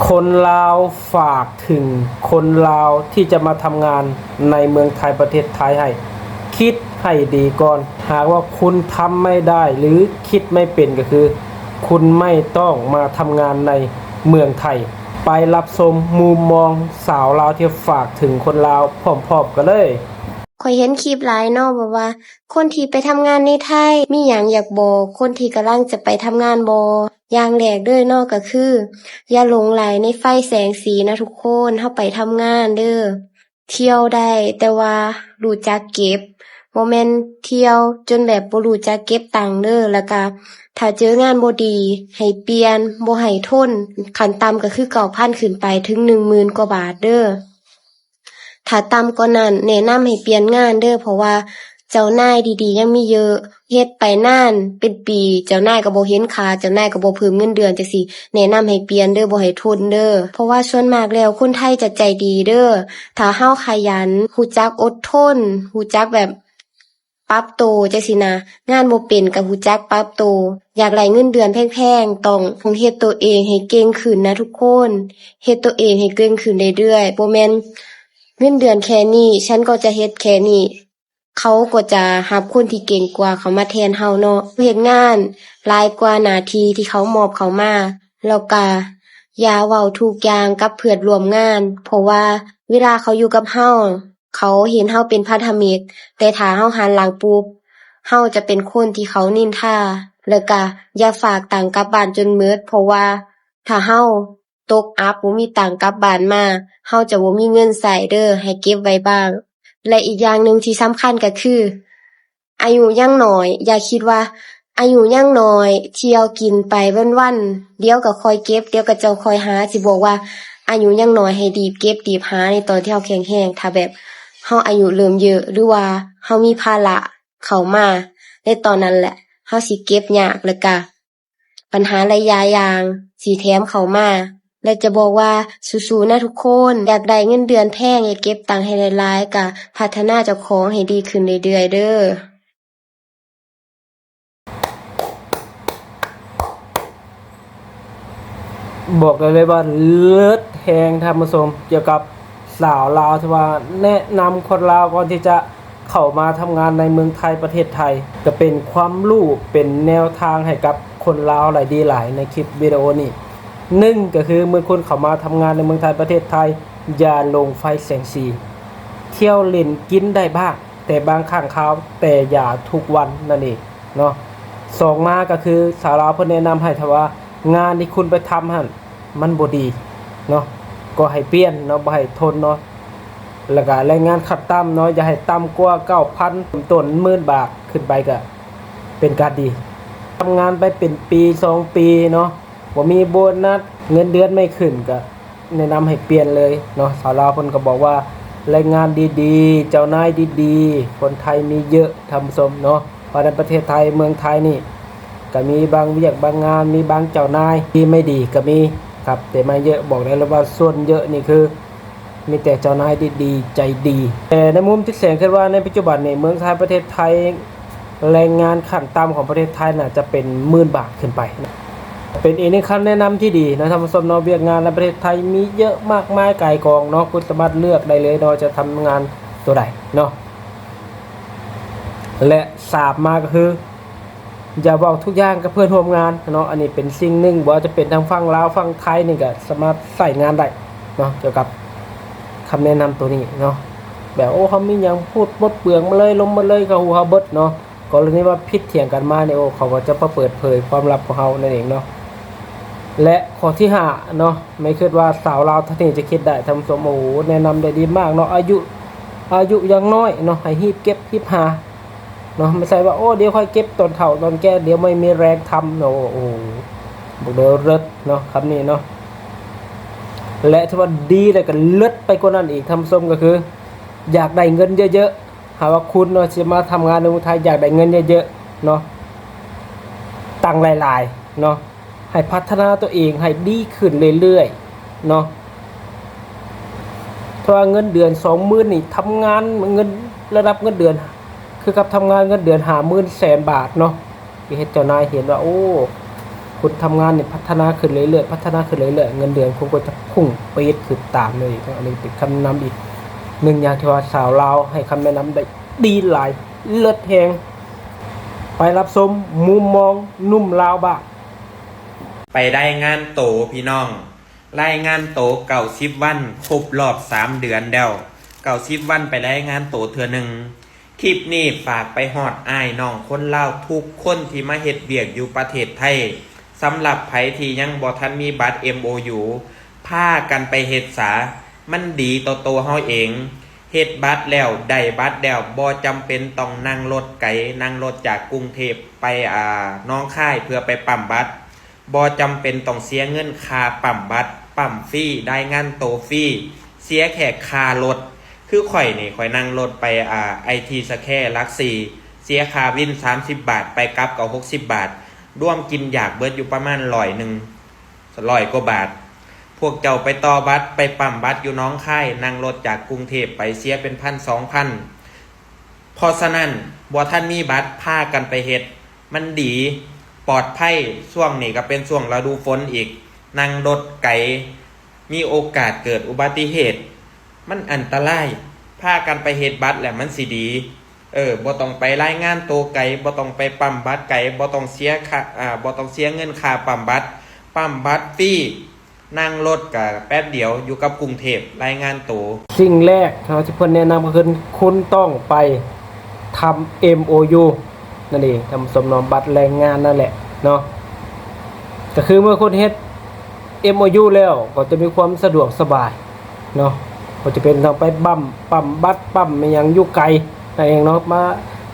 ຄົນລາວ ຝາກເຖິງຄົນລາວທີ່ຈະມາທຳງານໃນເມືອງໄທ ປະເທດໄທ ໃຫ້ຄິດໃຫ້ດີກ່ອນ. ຫາກວ່າຄຸນທຳໄມ່ໄດ້ ຫຼື ຄິດໄມ່ເປັນ ກໍຄືຄຸນໄມ່ຕ້ອງມາທຳງານໃນເມືອງໄທ. ໄປຮັບຊົມມຸມມອງສາວລາວທີ່ຝາກເຖິງຄົນລາວພ້ອມໆກັນເລີຍ. ຂ້ອຍເຫັນຄລິບຫຼາຍເນາະ ແບບວ່າຄົນທີ່ໄປທຳງານໃນໄທ ມີຫຍັງຢາກບອກຄົນທີ່ກຳລັງຈະໄປທຳງານບໍ່? ຢ່າງແລກເດີເນາະ ກໍຄື ຢ່າຫຼົງໄຫຼໃນໄຟແສງສີນະທຸກຄົນ. ເຮົາໄປທຳງານເດີ ທ່ຽວໄດ້ ແຕ່ວ່າຮູ້ຈັກເກັບ, ບໍ່ແມ່ນທ່ຽວຈົນແບບບໍ່ຮູ້ຈັກເກັບຕັງເດີ. ແລ້ວກະຖ້າເຈີງານບໍ່ດີ ໃຫ້ປ່ຽນ, ບໍ່ໃຫ້ທົນ, ຂັ້ນຕ່ຳກໍຄືເກົ້າພັນຂຶ້ນໄປ ເຖິງໜຶ່ງໝື່ນກວ່າບາດເດີ. ຖ້າຕ່ຳກວ່ານັ້ນ ແນະນຳໃຫ້ປ່ຽນງານເດີ ເພາະວ່າເຈົ້ານາຍດີໆຍັງມີເຍອະ. ເຮັດໄປນານເປັນປີ ເຈົ້ານາຍກໍບໍ່ເຫັນຄ່າ, ເຈົ້ານາຍກໍບໍ່ເພີ່ມເງິນເດືອນ ຈັ່ງຊີ້ ແນະນຳໃຫ້ປ່ຽນເດີ ບໍ່ໃຫ້ທົນເດີ. ເພາະວ່າສ່ວນມາກແລ້ວຄົນໄທຈະໃຈດີເດີ ຖ້າເຮົາຂະຫຍັນ, ຮູ້ຈັກອົດທົນ, ຮູ້ຈັກແບບ ປັບໂຕຈັ່ງຊີ້ນະ, ງານບໍ່ເປັນກໍຮູ້ຈັກປັບໂຕ. ຢາກໄດ້ເງິນເດືອນແພງໆ ຕ້ອງເຮັດໂຕເອງໃຫ້ເກັ່ງຂຶ້ນນະທຸກຄົນ, ເຮັດໂຕເອງໃຫ້ເກັ່ງຂຶ້ນເລື້ອຍໆ. ບໍ່ແມ່ນເງິນເດືອນແຄ່ນີ້ ສັນກໍຈະເຮັດແຄ່ນີ້, ເຂົາກໍຈະຮັບຄົນທີ່ເກັ່ງກວ່າເຂົ້າມາແທນເຮົາເນາະ. ເຮັດງານຫຼາຍກວ່າໜ້າທີ່ທີ່ເຂົາມອບເຂົ້າມາ, ແລ້ວກະຢ່າເວົ້າທຸກຢ່າງກັບເພື່ອນຮ່ວມງານ, ເພາະວ່າເວລາເຂົາຢູ່ກັບເຮົາ ເຂົາເຫັນເຮົາເປັນພັນທະມິດ, ແຕ່ຖ້າເຮົາຫັນຫຼັງປຸບ ເຮົາຈະເປັນຄົນທີ່ເຂົານິນທາ. ແລ້ວກະຢ່າຝາກຕັງກັບບ້ານຈົນໝົດ, ເພາະວ່າຖ້າເຮົາຕົກອັບ ບໍ່ມີຕັງກັບບ້ານມາ ເຮົາຈະບໍ່ມີເງິນໃຊ້ເດີ, ໃຫ້ເກັບໄວ້ບ້າງ. ແລະ ອີກຢ່າງໜຶ່ງທີ່ສຳຄັນກໍຄື ອາຍຸຍັງນ້ອຍ, ຢ່າຄິດວ່າອາຍຸຍັງນ້ອຍ ທ່ຽວກິນໄປວັນໆ, ດຽວກໍຄ່ອຍເກັບ, ດຽວກໍຈັ່ງຄ່ອຍຫາ. ຊິບອກວ່າອາຍຸຍັງນ້ອຍ ໃຫ້ດີບເກັບ, ດີບຫາໃນຕອນທີ່ເຮົາແຂງແຮງ. ຖ້າແບບເຮົາອາຍຸເລີ່ມເຍອະ ຫຼືວ່າເຮົາມີພາລະເຂົ້າມາໃນຕອນນັ້ນແຫຼະ, ເຮົາຊິເກັບຍາກ ແລ້ວກະ ບັນຫາຫຼາຍຢ່າງຊິແຖມເຂົ້າມາ ແລະ ຈະບອກວ່າສູ້ໆນະທຸກຄົນ, ຢາກໄດ້ເງິນເດືອນແພງ ຢາກເກັບຕັງໃຫ້ຫຼາຍໆ ກະພັດທະນາເຈົ້າຂອງໃຫ້ດີຂຶ້ນເລື້ອຍໆເດີ. ບອກໄດ້ເລີຍວ່າເລີດແຮງທ່ານຜູ້ຊົມ ກ່ຽວກັບ ສາວລາວທີ່ວ່າແນະນຳຄົນລາວກ່ອນທີ່ຈະເຂົ້າມາທຳງານໃນເມືອງໄທ ປະເທດໄທ, ກໍເປັນຄວາມຮູ້ ເປັນແນວທາງໃຫ້ກັບຄົນລາວຫຼາຍດີຫຼາຍໃນຄລິບວິດີໂອນີ້. ໜຶ່ງ ກໍຄືເມື່ອຄຸນເຂົ້າມາທຳງານໃນເມືອງໄທ ປະເທດໄທ ຢ່າຫຼົງໄຟແສງສີ, ທ່ຽວຫຼິ້ນກິນໄດ້ບ້າງ ແຕ່ບາງຄັ້ງຄາວ, ແຕ່ຢ່າທຸກວັນນັ້ນເອງເນາະ. ສອງມາກໍຄືສາວລາວເພິ່ນແນະນຳໃຫ້ ຖ້າວ່າງານທີ່ຄຸນໄປທຳຫັ້ນ ມັນບໍ່ດີເນາະ ກໍໃຫ້ປ່ຽນເນາະ ບໍ່ໃຫ້ທົນເນາະ. ແລ້ວກະແຮງງານຂັ້ນຕ່ຳເນາະ ຢ່າໃຫ້ຕ່ຳກວ່າເກົ້າພັນ ຕົ້ນໝື່ນບາດຂຶ້ນໄປກະເປັນການດີ. ທຳງານໄປເປັນປີສອງປີເນາະ ບໍ່ມີໂບນັດ ເງິນເດືອນໄມ່ຂຶ້ນ ກະແນະນຳໃຫ້ປ່ຽນເລີຍເນາະ. ສາວລາວເພິ່ນກໍບອກວ່າແຮງງານດີໆ ເຈົ້ານາຍດີໆ ຄົນໄທມີເຍອະທ່ານຜູ້ຊົມເນາະ. ວ່າໃນປະເທດໄທ ເມືອງໄທນີ້ ກໍມີບາງວຽກບາງງານ ມີບາງເຈົ້ານາຍທີ່ໄມ່ດີກໍມີຄັບ ແຕ່ໄມ່ເຍອະ ບອກໄດ້ເລີຍວ່າສ່ວນເຍອະນີ້ຄືມີແຕ່ເຈົ້ານາຍດີໆ ໃຈດີ. ແຕ່ໃນມຸມທີ່ແສງຄິດວ່າໃນປັດຈຸບັນນີ້ ເມືອງໄທ ປະເທດໄທ ແຮງງານຂັ້ນຕ່ຳຂອງປະເທດໄທໜ້າຈະເປັນໝື່ນບາດຂຶ້ນໄປ. ເປັນອີກໜຶ່ງຄຳແນະນຳທີ່ດີນະທ່ານຜູ້ຊົມເນາະ. ວຽກງານໃນປະເທດໄທມີເຍອະມາກມາຍກາຍກອງເນາະ, ຄຸນສາມາດເລືອກໄດ້ເລີຍເນາະ ຈະທຳງານໂຕໃດເນາະ. ແລະ ສາມມາກໍຄື ຢ່າເວົ້າທຸກຢ່າງກັບເພື່ອນຮ່ວມງານເນາະ. ອັນນີ້ເປັນສິ່ງໜຶ່ງ ບໍ່ວ່າຈະເປັນທາງຝັ່ງລາວ ຝັ່ງໄທນີ້ກໍສາມາດໃຊ້ງານໄດ້ເນາະ ກ່ຽວກັບຄຳແນະນຳໂຕນີ້ເນາະ. ແບບ ໂອ້ ເຮົາມີຫຍັງ ພູດໝົດເປືອງມາເລີຍ ລົມໝົດເລີຍ ເຂົາຮູ້ເຮົາເບິດເນາະ. ກໍລະນີວ່າຜິດຖຽງກັນມານີ້ ໂອ້ ເຂົາກໍຈະມາເປີດເຜີຍຄວາມລັບຂອງເຮົານັ້ນເອງເນາະ. ແລະ ຂໍ້ທີຫ້າເນາະ, ແມ່ຄິດວ່າສາວລາວທ່ານນີ້ຈະຄິດໄດ້ ທ່ານຜູ້ຊົມ. ໂອ້ ແນະນຳໄດ້ດີມາກເນາະ. ອາຍຸ ອາຍຸຍັງນ້ອຍເນາະ ໃຫ້ຮີບເກັບຮີບຫາເນາະ, ບໍ່ໃຊ່ວ່າ ໂອ້ ດຽວຄ່ອຍເກັບຕອນເຖົ້າຕອນແກ່ ດຽວບໍ່ມີແຮງທຳເນາະ. ໂອ້ ບອກເລີຍເລີດເນາະ ຄຳນີ້ເນາະ. ແລະ ຖືວ່າດີ ແລະ ກໍເລີດໄປກວ່ານັ້ນອີກ ທ່ານຜູ້ຊົມ, ກໍຄືຢາກໄດ້ເງິນເຍີະໆ. ຫາກວ່າຄຸນເນາະ ຊິມາທຳງານໃນເມືອງໄທ ຢາກໄດ້ເງິນເຍີະໆເນາະ, ຕັ້ງຫຼາຍໆເນາະ, ໃຫ້ພັດທະນາຕົວເອງໃຫ້ດີຂຶ້ນເລື້ອຍໆເນາະ. ເພາະວ່າເງິນເດືອນສອງໝື່ນນີ້ ທຳງານ ເງິນ ລະດັບເງິນເດືອນ ຄືກັບທຳງານເງິນເດືອນຫ້າໝື່ນແສນບາດເນາະ. ເຮັດເຈົ້ານາຍເຫັນວ່າ ໂອ້ ຄົນທຳງານນີ້ພັດທະນາຂຶ້ນເລື້ອຍໆ ພັດທະນາຂຶ້ນເລື້ອຍໆ ເງິນເດືອນຄຸນກໍຈະພຸ່ງປີດຂຶ້ນຕາມເລີຍ. ອັນນີ້ເປັນຄຳແນະນຳອີກໜຶ່ງຢ່າງທີ່ວ່າຊາວລາວໃຫ້ຄຳແນະນຳໄດ້ດີຫຼາຍ ເລີດແຮງ. ໄປຮັບຊົມມຸມມອງໜຸ່ມລາວບ້າງ. ໄປລາຍງານໂຕພີ່ນ້ອງ, ລາຍງານໂຕເກົ້າສິບວັນ ຄົບລອບສາມເດືອນແລ້ວ. ເກົ້າສິບວັນໄປລາຍງານໂຕເທື່ອໜຶ່ງ. ຄລິບນີ້ຝາກໄປຮອດອ້າຍນ້ອງຄົນລາວທຸກຄົນທີ່ມາເຮັດວຽກຢູ່ປະເທດໄທ. ສຳລັບໃຜທີ່ຍັງບໍ່ທັນມີບັດ ເອັມໂອຢູ ພາກັນໄປເຮັດສາ, ມັນດີຕໍ່ໂຕເຮົາເອງ. ເຮັດບັດແລ້ວ ໄດ້ບັດແລ້ວ ບໍ່ຈຳເປັນຕ້ອງນັ່ງລົດໄກ, ນັ່ງລົດຈາກກຸງເທບໄປ ອາ ໜອງຄາຍ ເພື່ອໄປປ້ຳບັດ. ບໍ່ຈຳເປັນຕ້ອງເສຍເງິນຄ່າປ້ຳບັດ, ປ້ຳຟຣີ, ລາຍງານໂຕຟຣີ, ເສຍແຄ່ຄ່າລົດ. ຄືຂ້ອຍນີ້ ຂ້ອຍນັ່ງລົດໄປ ອາ ໄອທີສະແຄວ ຫຼັກສີ່ ເສຍຄ່າວິນສາມສິບບາດ, ໄປກັບກໍຫົກສິບບາດ, ລວມກິນຢາກເບິດຢູ່ປະມານຮ້ອຍໜຶ່ງ ຮ້ອຍກວ່າບາດ. ພວກເຈົ້າໄປຕໍ່ບັດ ໄປປ້ຳບັດຢູ່ໜອງຄາຍ, ນັ່ງລົດຈາກກຸງເທບໄປ ເສຍເປັນພັນສອງພັນ. ເພາະສະນັ້ນ ບໍ່ທັນມີບັດ ພາກັນໄປເຮັດ, ມັນດີ ປອດໄພ. ຊ່ວງນີ້ກໍເປັນຊ່ວງລະດູຝົນອີກ, ນັ່ງລົດໄກ ມີໂອກາດເກີດອຸບັດຕິເຫດ, ມັນອັນຕະລາຍ. ພາກັນໄປເຮັດບັດແລ້ວມັນຊິດີ. ເອີ ບໍ່ຕ້ອງໄປລາຍງານໂຕໄກ, ບໍ່ຕ້ອງໄປປ້ຳບັດໄກ, ບໍ່ຕ້ອງເສຍຄ່າ ອາ ບໍ່ຕ້ອງເສຍເງິນຄ່າປ້ຳບັດ, ປ້ຳບັດຟຣີ. ນັ່ງລົດກະແປັບດຽວຢູ່ກັບກຸງເທບ ລາຍງານໂຕ. ສິ່ງແລກເຮົາຊິເພິ່ນແນະນຳກໍຄື ຄຸນຕ້ອງໄປທຳ ເອັມໂອຢູ ນັ້ນເອງ ທຳສຳເນົາບັດແລງງານນັ້ນແຫຼະເນາະ. ກໍຄືເມື່ອຄຸນເຮັດ ເອັມໂອຢູ ແລ້ວ ກໍຈະມີຄວາມສະດວກສະບາຍເນາະ, ບໍ່ຈຳເປັນຕ້ອງໄປປ້ຳ ປ້ຳບັດ ປ້ຳອີ່ຫຍັງຢູ່ໄກນັ້ນເອງເນາະ, ມາ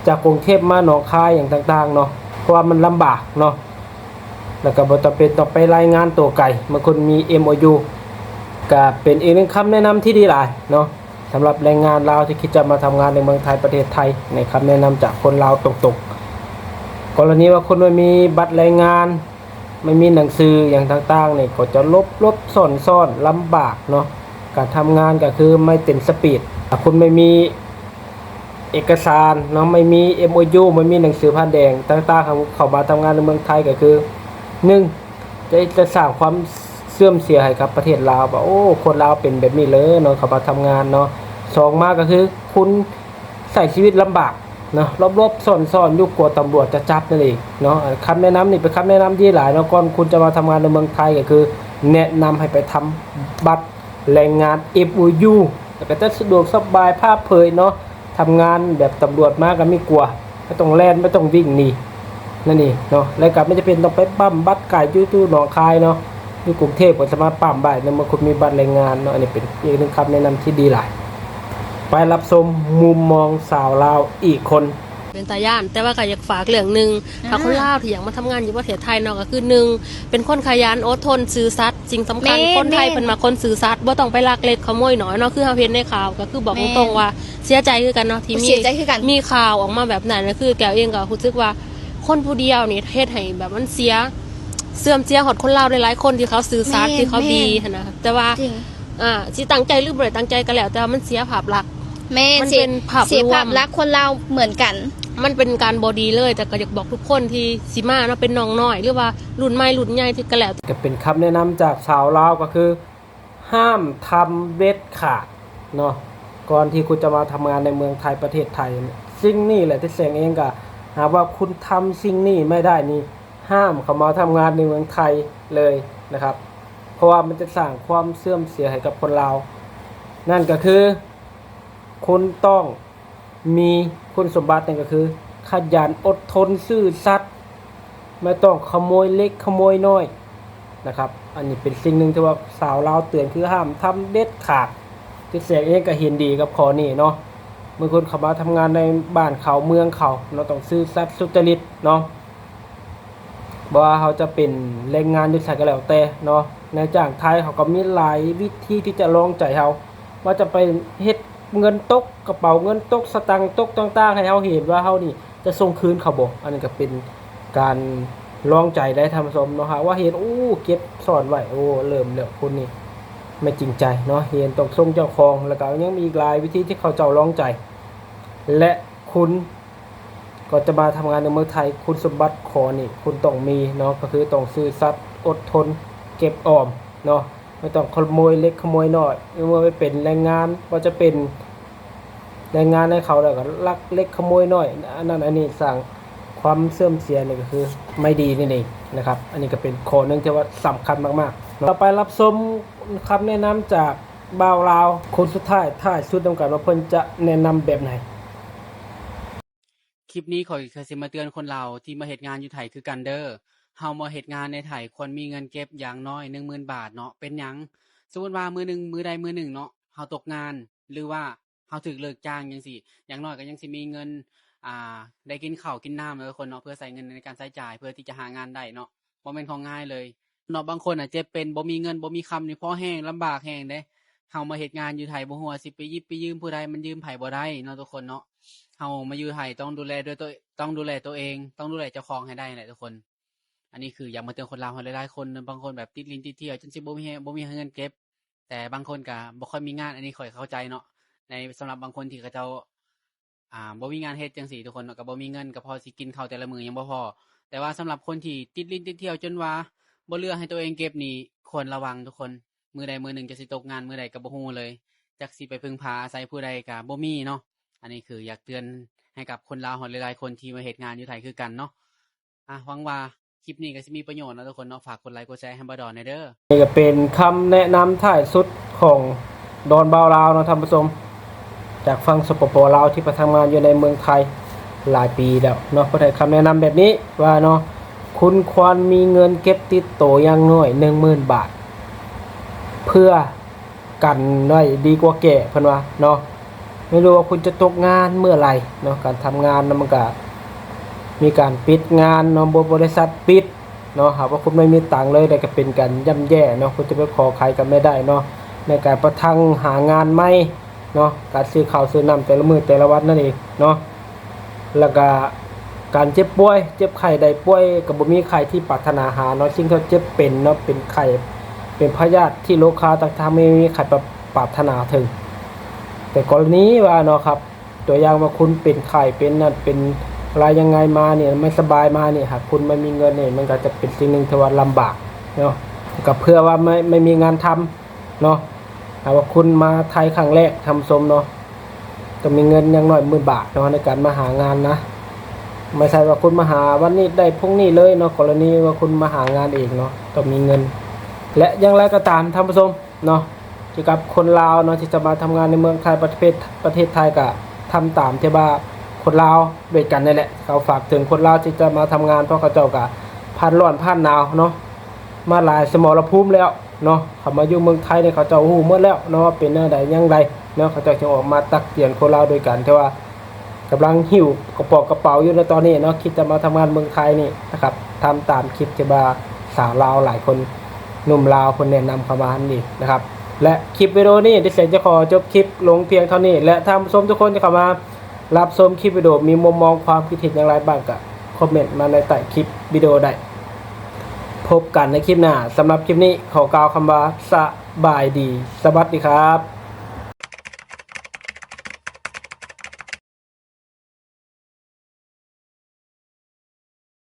ຈາກກຸງເທບມາໜອງຄາຍຫຍັງຕ່າງໆເນາະ, ເພາະວ່າມັນລຳບາກເນາະ. ແລ້ວກໍບໍ່ຈຳເປັນຕ້ອງໄປລາຍງານຕົວໄກ ເມື່ອຄຸນມີ ເອັມໂອຢູ ກໍເປັນອີກໜຶ່ງຄຳແນະນຳທີ່ດີຫຼາຍເນາະ ສຳລັບແຮງງານລາວທີ່ຄິດຈະມາທຳງານໃນເມືອງໄທ ປະເທດໄທ. ໃນຄຳແນະນຳຈາກຄົນລາວຕົງໆ, ກໍລະນີວ່າຄົນບໍ່ມີບັດແຮງງານ ບໍ່ມີໜັງສືຫຍັງຕ່າງໆນີ້ ກໍຈະຫຼົບໆຊ້ອນໆ ລຳບາກເນາະ, ການທຳງານກໍຄືໄມ່ເຕັນສະປີດ. ຖ້າຄົນບໍ່ມີ ເອກະສານເນາະ, ໄມ່ມີ ເອັມໂອຢູ ບໍ່ມີໜັງສືຜ່ານແດນຕ່າງໆ ເຂົ້າມາທຳງານໃນເມືອງໄທ ກໍຄື ໜຶ່ງ ຈະ ຈະສ້າງຄວາມເສື່ອມເສຍໃຫ້ກັບປະເທດລາວ ວ່າ ໂອ້ ຄົນລາວເປັນແບບນີ້ເລີຍເນາະ ເຂົ້າມາທຳງານເນາະ. ສອງ ມາກໍຄືຄຸນໃຊ້ຊີວິດລຳບາກເນາະ, ຫຼົບໆຊ້ອນໆຢູ່ ກົວຕຳຫຼວດຈະຈັບນັ້ນເອງເນາະ. ຄຳແນະນຳນີ້ເປັນຄຳແນະນຳທີ່ຫຼາຍເນາະ, ກ່ອນຄຸນຈະມາທຳງານໃນເມືອງໄທ ກໍຄືແນະນຳໃຫ້ໄປທຳບັດ ແຮງງານ ເອັມໂອຢູ ແລ້ວກໍຈະສະດວກສະບາຍ ພາບເຜີຍເນາະ, ທຳງານແບບຕຳຫຼວດມາກໍມີກວ່າ ບໍ່ຕ້ອງແລ່ນ ບໍ່ຕ້ອງວິ່ງໜີນັ້ນເອງເນາະ. ແລ້ວກໍບໍ່ຈຳເປັນຕ້ອງໄປປ້ຳບັດໄກຢູ່ ຢູ່ໜອງຄາຍເນາະ, ຢູ່ກຸງເທບກໍສາມາດປ້ຳໄດ້ເນາະ ເມື່ອຄຸນມີບັດແຮງງານເນາະ. ອັນນີ້ເປັນອີກໜຶ່ງຄຳແນະນຳທີ່ດີຫຼາຍ. ໄປຮັບຊົມມຸມມອງຊາວລາວອີກຄົນ. ເປັນຕາຢ້ານ, ແຕ່ວ່າກໍຢາກຝາກເລື່ອງໜຶ່ງ. ອ່າ ຖ້າຄົນລາວທີ່ຢາກມາທຳງານຢູ່ປະເທດໄທເນາະ ກໍຄື ໜຶ່ງ ເປັນຄົນຂະຫຍັນ ອົດທົນ ຊື່ສັດ. ສິ່ງສຳຄັນ ແມ່ນ ຄົນໄທ ແມ່ນ ເພິ່ນມັກຄົນຊື່ສັດ, ບໍ່ຕ້ອງໄປລັກເລັກຂະໂມຍນ້ອຍເນາະ. ຄືເຮົາເຫັນໃນຂ່າວ ກໍຄືບອກ ແມ່ນ ຕົງໆວ່າເສຍໃຈຄືກັນເນາະ ທີ່ມີ ເສຍໃຈຄືກັນ ມີຂ່າວອອກມາແບບນັ້ນ. ກໍຄືແກວເອງກໍຮູ້ສຶກວ່າ ຄົນຜູ້ດຽວນີ້ເຮັດໃຫ້ແບບມັນເສຍ ເສື່ອມເສຍຮອດຄົນລາວຫຼາຍໆຄົນທີ່ເຂົາຊື່ສັດ ແມ່ນ ທີ່ເຂົາ ແມ່ນ ດີຫັ້ນນະ. ແຕ່ວ່າ ຈິງ ອ່າ ຊິຕັ້ງໃຈຫຼືບໍ່ໄດ້ຕັ້ງໃຈກໍແລ້ວ ແຕ່ວ່າມັນເສຍພາບລັກ. ແມ່ນ ມັນເສຍ ເປັນພາບ ເສຍພາບ ລວມ ລັກຄົນລາວເໝືອນກັນ. ມັນເປັນການບໍ່ດີເລີຍ. ແຕ່ກໍຢາກບອກທຸກຄົນທີ່ຊິມາເນາະ, ເປັນນ້ອງນ້ອຍ ຫຼືວ່າລຸ້ນໃໝ່ລຸ້ນໃຫຍ່ທີ່ກໍແລ້ວ. ກໍເປັນຄຳແນະນຳຈາກຊາວລາວ ກໍຄື ຫ້າມທຳເດັດຂາດເນາະ ກ່ອນທີ່ຄຸນຈະມາທຳງານໃນເມືອງໄທ ປະເທດໄທ. ສິ່ງນີ້ແຫຼະທີ່ແສງເອງກໍ ຫາກວ່າຄຸນທຳສິ່ງນີ້ໄມ່ໄດ້ນີ້ ຫ້າມເຂົ້າມາທຳງານໃນເມືອງໄທເລີຍນະຄັບ, ເພາະວ່າມັນຈະສ້າງຄວາມເສື່ອມເສຍໃຫ້ກັບຄົນລາວ. ນັ້ນກໍຄື ຄຸນຕ້ອງມີຄຸນສົມບັດນັ້ນກໍຄື ຂະຫຍັນ ອົດທົນ ຊື່ສັດ, ບໍ່ຕ້ອງຂະໂມຍເລັກຂະໂມຍນ້ອຍນະຄັບ. ອັນນີ້ເປັນສິ່ງໜຶ່ງທີ່ວ່າຊາວລາວເຕືອນ ຄືຫ້າມທຳເດັດຂາດ. ຕິດແສງເອງກໍເຫັນດີກັບຂໍ້ນີ້ເນາະ, ເມື່ອຄົນເຂົ້າມາທຳງານໃນບ້ານເຂົາເມືອງເຂົາເນາະ ຕ້ອງຊື່ສັດສຸດຈະລິດເນາະ. ບໍ່ວ່າເຮົາຈະເປັນແຮງງານຢູ່ໃສກໍແລ້ວແຕ່ເນາະ, ນາຍຈ້າງໄທເຂົາກໍມີຫຼາຍວິທີທີ່ຈະລອງໃຈເຮົາ, ວ່າຈະໄປເຮັດເງິນຕົກ ກະເປົາເງິນຕົກ ສະຕັງຕົກຕ່າງໆ ໃຫ້ເຮົາເຫັນວ່າເຮົານີ້ຈະສົ່ງຄືນເຂົາບໍ່. ອັນນີ້ກໍເປັນການລອງໃຈໄດ້ທ່ານຜູ້ຊົມເນາະ, ຫາກວ່າເຫັນ ໂອ້ ເກັບຊ້ອນໄວ້ ໂອ້ ເລີ່ມແລ້ວ ຄົນນີ້ບໍ່ຈິງໃຈເນາະ, ເຫັນຕ້ອງສົ່ງເຈົ້າຂອງ. ແລ້ວກໍຍັງມີອີກຫຼາຍວິທີທີ່ເຂົາເຈົ້າລອງໃຈ ແລະ ຄຸນ ກ່ອນຈະມາທຳງານໃນເມືອງໄທ ຄຸນສົມບັດຂໍ້ນີ້ຄຸນຕ້ອງມີເນາະ ກໍຄືຕ້ອງຊື່ສັດ, ອົດທົນ, ເກັບອອມເນາະ, ບໍ່ຕ້ອງຂະໂມຍເລັກຂະໂມຍນ້ອຍ ຫຼືວ່າໄປເປັນແຮງງານ ບໍ່ຈະເປັນແຮງງານໃຫ້ເຂົາ ແລ້ວກໍລັກເລັກຂະໂມຍນ້ອຍ ອັນນັ້ນອັນນີ້ ສ້າງຄວາມເສື່ອມເສຍ ນີ້ກໍຄືໄມ່ດີນັ້ນເອງນະຄັບ. ອັນນີ້ກໍເປັນຂໍ້ໜຶ່ງທີ່ວ່າສຳຄັນມາກໆເນາະ. ຕໍ່ໄປຮັບຊົມຄຳແນະນຳຈາກບ່າວລາວຄົນສຸດທ້າຍ ທ້າຍສຸດນຳກັນວ່າເພິ່ນຈະແນະນຳແບບໃດ. ຄລິບນີ້ຂ້ອຍກໍຊິມາເຕືອນຄົນລາວທີ່ມາເຮັດງານຢູ່ໄທຄືກັນເດີ້. ເຮົາມາເຮັດງານໃນໄທຄວນມີເງິນເກັບຢ່າງໜ້ອຍໜຶ່ງໝື່ນບາດເນາະ. ເປັນຫຍັງ? ສົມມຸດວ່າມື້ໜຶ່ງ ມື້ໃດມື້ໜຶ່ງເນາະ ເຮົາຕົກງານ ຫຼືວ່າເຮົາຖືກເລີກຈ້າງຈັ່ງຊີ້ ຢ່າງໜ້ອຍກໍຍັງຊິມີເງິນ ອ່າ ໄດ້ກິນເຂົ້າກິນນ້ຳເນາະທຸກຄົນເນາະ ເພື່ອໃຊ້ເງິນໃນການໃຊ້ຈ່າຍ ເພື່ອທີ່ຈະຫາງານໄດ້ເນາະ. ບໍ່ແມ່ນຂອງງ່າຍເລີຍເນາະ. ບາງຄົນນະເຈັບເປັນ ບໍ່ມີເງິນບໍ່ມີຄຳນີ້ ພໍແຮງ ລຳບາກແຮງເດ້. ເຮົາມາເຮັດງານຢູ່ໄທ ບໍ່ຮູ້ວ່າຊິໄປຫຍິບໄປຢືມຜູ້ໃດ ມັນຢືມໃຜບໍ່ໄດ້ເນາະທຸກຄົນເນາະ. ເຮົາມາຢູ່ໄທຕ້ອງດູແລດ້ວຍຕົວ ຕ້ອງດູແລຕົວເອງ ຕ້ອງດູແລເຈົ້າຂອງໃຫ້ໄດ້ແຫຼະທຸກຄົນ. ອັນນີ້ຄືຢາກມາເຕືອນຄົນລາວເຮົາຫຼາຍໆຄົນ ບາງຄົນແບບຕິດໜີ້ຕິດທ່ຽວ ຈົນຊິບໍ່ມີແຮງ ບໍ່ມີເງິນເກັບ ແຕ່ບາງຄົນກໍບໍ່ຄ່ອຍມີງານ ອັນນີ້ຂ້ອຍເຂົ້າໃຈເນາະ. ໃນ ສຳລັບບາງຄົນທີ່ເຂົາເຈົ້າ ອ່າ ບໍ່ມີງານເຮັດຈັ່ງຊີ້ທຸກຄົນເນາະ ກໍບໍ່ມີເງິນ ກໍພໍຊິກິນເຂົ້າແຕ່ລະມື້ຍັງບໍ່ພໍ. ແຕ່ວ່າສຳລັບຄົນທີ່ຕິດຫຼິ້ນຕິດທ່ຽວຈົນວ່າບໍ່ເຫຼືອໃຫ້ຕົວເອງເກັບນີ້ ຄວນລະວັງທຸກຄົນ. ມື້ໃດມື້ໜຶ່ງຈະຊິຕົກງານມື້ໃດກໍບໍ່ຮູ້ເລີຍ ຈັກຊິໄປເພິ່ງພາອາໄສຜູ້ໃດກໍບໍ່ມີເນາະ. ອັນນີ້ຄືຢາກເຕືອນໃຫ້ກັບຄົນລາວເຮົາຫຼາຍໆຄົນທີ່ມາເຮັດງານຢູ່ໄທຄືກັນເນາະ. ອ່າ ຫວັງວ່າຄລິບນີ້ກໍຊິມີປະໂຫຍດເນາະທຸກຄົນເນາະ. ຝາກກົດໄລກົດແຊໃຫ້ບ່າວດອນແດ່ເດີ້. ນີ້ກໍເປັນຄຳແນະນຳທ້າຍສຸດຂອງດອນບ່າວລາວເນາະທ່ານຜູ້ຊົມ ຈາກຝັ່ງ ສປປ ລາວ ທີ່ໄປທຳງານຢູ່ໃນເມືອງໄທຫຼາຍປີແລ້ວເນາະ. ເພິ່ນໃຫ້ຄຳແນະນຳແບບນີ້ວ່າເນາະ ຄຸນຄວນມີເງິນເກັບຕິດໂຕຢ່າງໜ້ອຍໜຶ່ງໝື່ນບາດ ເພື່ອ ກັນໄວ້ດີກວ່າແກ້ ເພິ່ນວ່າເນາະ. ບໍ່ຮູ້ວ່າຄຸນຈະຕົກງານເມື່ອໃດເນາະ. ການທຳງານນະ ມັນກະມີການປິດງານເນາະ, ບໍ ບໍລິສັດປິດເນາະ. ຫາກວ່າຄຸນບໍ່ມີຕັງເລີຍ ແລ້ວກະເປັນການຍ່ຳແຍ່ເນາະ. ຄຸນຈະໄປຂໍໃຜກະບໍ່ໄດ້ເນາະ ໃນການປະທັງຫາງານໃໝ່ເນາະ, ການຊື້ເຂົ້າຊື້ນ້ຳແຕ່ລະມື້ແຕ່ລະວັນນັ້ນເອງເນາະ. ແລ້ວກະການເຈັບປ່ວຍ ເຈັບໄຂ້ໄດ້ປ່ວຍ ກໍບໍ່ມີໃຜທີ່ປາດຖະໜາຫາເນາະ. ສິ່ງທີ່ເຮົາເຈັບເປັນເນາະ ເປັນໄຂ້ ເປັນພະຍາດທີ່ໂລຄາຕ່າງໆ ບໍ່ມີໃຜປາດຖະໜາເຖິງ. ແຕ່ກໍລະນີວ່າເນາະຄັບ ຕົວຢ່າງວ່າຄຸນເປັນໄຂ້ ເປັນນັ້ນເປັນລາຍຍັງໄງມານີ້ ບໍ່ສະບາຍມານີ້ ຫາກຄຸນບໍ່ມີເງິນນີ້ ມັນກໍຈະເປັນສິ່ງໜຶ່ງທີ່ວ່າລຳບາກເນາະ. ກໍເພື່ອວ່າໄມ່ ໄມ່ມີງານທຳ ເນາະ. ຖ້າວ່າຄຸນມາໄທຄັ້ງແລກ ທ່ານຜູ້ຊົມເນາະ ຕ້ອງມີເງິນຢ່າງໜ້ອຍໝື່ນບາດເນາະ ໃນການມາຫາງານນະ. ບໍ່ໃຊ່ວ່າຄຸນມາຫາວັນນີ້ໄດ້ພວກນີ້ເລີຍເນາະ. ກໍລະນີວ່າຄຸນມາຫາງານເອງເນາະ ຕ້ອງມີເງິນ. ແລະ ຢ່າງໃດກໍຕາມ ທ່ານຜູ້ຊົມເນາະ ກ່ຽວກັບຄົນລາວເນາະ ທີ່ຈະມາທຳງານໃນເມືອງໄທ ປະເທດ ປະເທດໄທ ກໍທຳຕາມທີ່ວ່າຄົນລາວດ້ວຍກັນນີ້ແຫຼະ ເຂົາຝາກເຖິງຄົນລາວທີ່ຈະມາທຳງານ ເພາະເຂົາເຈົ້າກໍຜ່ານຮ້ອນຜ່ານໜາວເນາະ ມາຫຼາຍສະໝໍລະພູມແລ້ວເນາະ. ເຂົາມາຢູ່ເມືອງໄທນີ້ ເຂົາເຈົ້າຮູ້ໝົດແລ້ວເນາະ ວ່າເປັນແນວໃດຫຍັງໃດເນາະ. ເຂົາເຈົ້າຈຶ່ງອອກມາຕັກເຕືອນຄົນລາວດ້ວຍກັນ ທີ່ວ່າກຳລັງຫິ້ວກະປອກກະເປົາຢູ່ໃນຕອນນີ້ເນາະ ຄິດຈະມາທຳງານເມືອງໄທນີ້ນະຄັບ. ທຳຕາມຄລິບທີ່ວ່າສາວລາວຫຼາຍຄົນ ໜຸ່ມລາວເພິ່ນແນະນຳເຂົ້າມາຫັ້ນເອງນະຄັບ. ແລະ ຄລິບວິດີໂອນີ້ ດິເຊັນຈະຂໍຈົບຄລິບລົງພຽງເທົ່ານີ້ ແລະ ທ່ານຜູ້ຊົມທຸກຄົນທີ່ເຂົ້າມາ ຮັບຊົມຄລິບວິດີໂອ ມີມຸມມອງຄວາມຄິດເຫັນຢ່າງໃດບ້າງ ກໍຄອມເມັນມາໃນໃຕ້ຄລິບວິດີໂອໄດ້. ພົບກັນໃນຄລິບໜ້າ. ສຳລັບຄລິບນີ້ ຂໍກ່າວຄຳວ່າ ສະບາຍດີ ສະຫວັດດີຄັບ.